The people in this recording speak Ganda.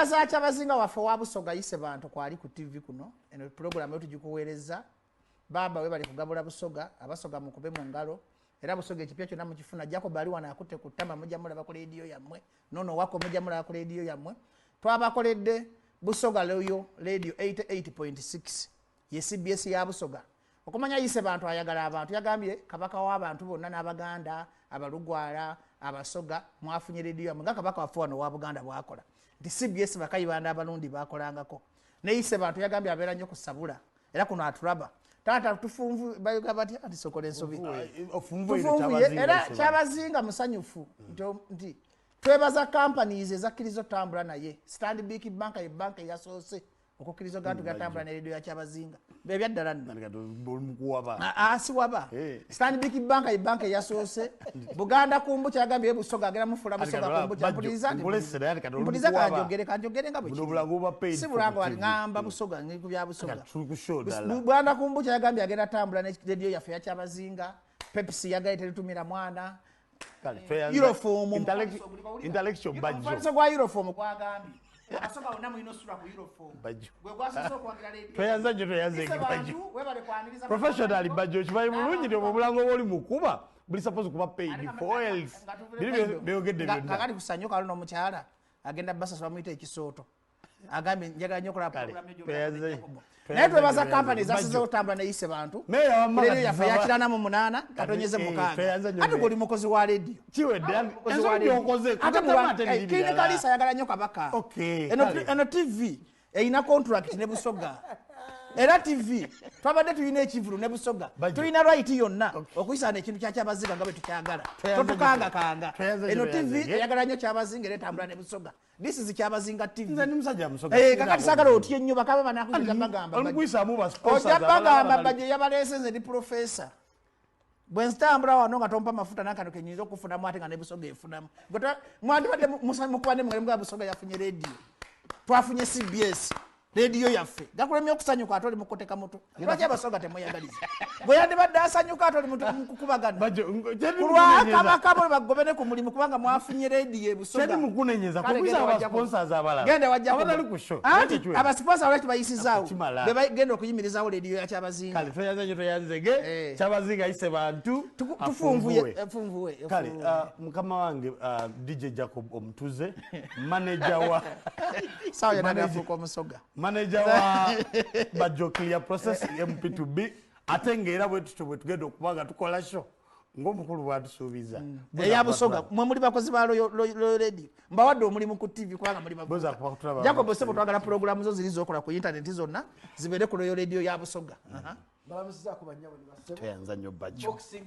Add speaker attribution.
Speaker 1: Twebaza Kyabazinga waffe wa Busoga Ise Bantu kwali ku TV kuno. Eno pulogulaamu yo tugikuweereza. Baaba we bali kugabula Busoga, Abasoga mukube mu ngalo. Era Busoga ekipya kyonna mukifuna. Jacob ali wano akutte ku ttama, mujja mulaba ku leediyo yammwe. Nono wako mujja mulaba ku leediyo yammwe. Twabakoledde Busoga Royal Radio 88.6 ye CBS ya Busoga. Okumanya Ise Bantu ayagala abantu, yagambye kabaka w'abantu bonna n'Abaganda, Abalugwala, Abasoga, mwafunye leediyo yammwe nga kabaka waffe wano wa Buganda bw'akola. Nti CBS Bakayibanda abalundi bakolangako. Ne Ise Bantu yagambye abeera nnyo ku Sabula. Era kuno atulaba. Taata tufunvu bayoga batya ati sokola ensobi.
Speaker 2: Ofunvuye.
Speaker 1: Tufunvuye era Kyabazinga musanyufu nti twebaza companies ezakkiriza otambula naye. Stanbic Bank ye banka eyasoose okukkiriza ogantu gatambula ne leediyo ya Kyabazinga. Bebyaddala nno. Siwaba. Stanbic Bank ye banka eyasoose. Buganda Kumbu kyagambye Busoga agenda mufuula Busoga Kumbu kyampuliriza mpuliriza kanjogere nga bwe kiri. Si bulango bali ngamba Busoga ndi ku bya Busoga. Buganda Kumbu kyagambye agenda tambula ne leediyo yaffe ya Kyabazinga. Pepsi yagaye teritumira mwana. Eurofoam.
Speaker 2: Intellectual Bajjo.
Speaker 1: Omufaliso gwa Eurofoam gwagambye. Abasoga bonna mulina osula ku Eurofoam.
Speaker 2: Bajjo.
Speaker 1: Gwe gwasoose okuwagira leediyo.
Speaker 2: Tweyanza nnyo, tweyanze
Speaker 1: Ise
Speaker 2: Bajjo.
Speaker 1: Bantu, webale kwaniriza.
Speaker 2: Professional Bajjo, kimanyi bulungi nti obulango bw'oli mukuba buli suppose kuba paid for else. Biri byogedde byonna.
Speaker 1: Kakati kusanyuka luno omukyala agenda basasa bamuyita ekisooto. Agambye njagala nnyo okulaba program ejo. Naye twebaza company zasize otambula ne Ise Bantu.
Speaker 2: Meya wa
Speaker 1: Leediyo yaffe
Speaker 2: Magadhi.
Speaker 1: ya 98 katonyeze 6.
Speaker 2: Tweyanza nnyo
Speaker 1: Ate
Speaker 2: Meya.
Speaker 1: gwe oli mukozi wa leediyo.
Speaker 2: Kiwedde,
Speaker 1: Mukozi wa
Speaker 2: ensobi
Speaker 1: leediyo.
Speaker 2: gy'okoze,
Speaker 1: Ate
Speaker 2: kutatamu ate biri
Speaker 1: King
Speaker 2: birala.
Speaker 1: Kalisa ayagala nnyo kabaka.
Speaker 2: Okay, kale.
Speaker 1: Eno TV erina contract ne Busoga. Era TV twabadde tulina ekivulu ne Busoga.
Speaker 2: Bajjo.
Speaker 1: Tulina right yonna okuyisana ekintu kya Kyabazinga nga bwe tukyagala.
Speaker 2: Tweyanza nnyo.
Speaker 1: Totukangakanga.
Speaker 2: Tweyanza nnyo,
Speaker 1: Eno
Speaker 2: tweyanza
Speaker 1: TV
Speaker 2: nnyo.
Speaker 1: eyagala nnyo Kyabazinga era etambula ne Busoga. This is Kyabazinga TV.
Speaker 2: Nze ndi musajja Musoga.
Speaker 1: Kakati saagala otye nnyo bakaba banakuyita bagamba.
Speaker 2: Oli mukuyisaamu ba sponsors
Speaker 1: Ojja
Speaker 2: abalala
Speaker 1: bagamba
Speaker 2: abali-
Speaker 1: Bajjo yabaleese nze ndi professor. Bwe nzitambula wano nga tompa mafuta n'akano ke nnyinza okufunamu ate nga ne Busoga efunamu. Gwe mwandibadde mukuba ne mugale mugaa Busoga yafunye leediyo. Twafunye CBS. Leediyo yaffe. Gakulemye okusanyuka ate oli mukuteka mutu. Lwaki Abasoga temweyagaliza? Gwe yandibadde asanyuka ate oli mutu mukukubagana.
Speaker 2: Bajjo, kyendi
Speaker 1: Ku lwa
Speaker 2: mukunenyeza.
Speaker 1: kabaka bo bagobe ne ku mulimu kubanga mwafunye leediyo e Busoga.
Speaker 2: Kyendi mukunenyeza,
Speaker 1: Kale
Speaker 2: kubisa
Speaker 1: genda
Speaker 2: aba
Speaker 1: wajja ku-
Speaker 2: sponsors abalala.
Speaker 1: Genda wajja ku-
Speaker 2: Abatali ku show.
Speaker 1: Anti
Speaker 2: Lwaki kiwedde?
Speaker 1: aba sponsors lwaki bayisizaawo?
Speaker 2: Kimala.
Speaker 1: Be bagenda okuyimirizaawo leediyo ya Kyabazinga.
Speaker 2: Kale tweyanze nnyo, tweyanzege. Kyabazinga Ise Bantu.
Speaker 1: Tufunvuye,
Speaker 2: Afunvuwe.
Speaker 1: funvuwe,
Speaker 2: Kale,
Speaker 1: funvuwe.
Speaker 2: mukama wange, DJ Jacob Omutuze, manager wa
Speaker 1: Sawa yonna afuuka Omusoga.
Speaker 2: Manager wa Bajjo Clear Process MP2B, ate ng'era bwe tutyo bwe tugenda okuba nga tukola show ng'omukulu bw'atusuubiza.
Speaker 1: Eya Busoga, mwe muli bakozi ba Royal Radio. Mbawadde omulimu ku TV kubanga muli bavubuka.
Speaker 2: Boza kuba kutulaba.
Speaker 1: Jacob Sebo, twagala pulogulaamu zo ziri z'okola ku internet zonna zibeere ku Royal Radio ya Busoga.
Speaker 3: Balamusizaako bannyabo ne bassebo.
Speaker 2: Tweyanza nnyo Bajjo.
Speaker 3: Boxing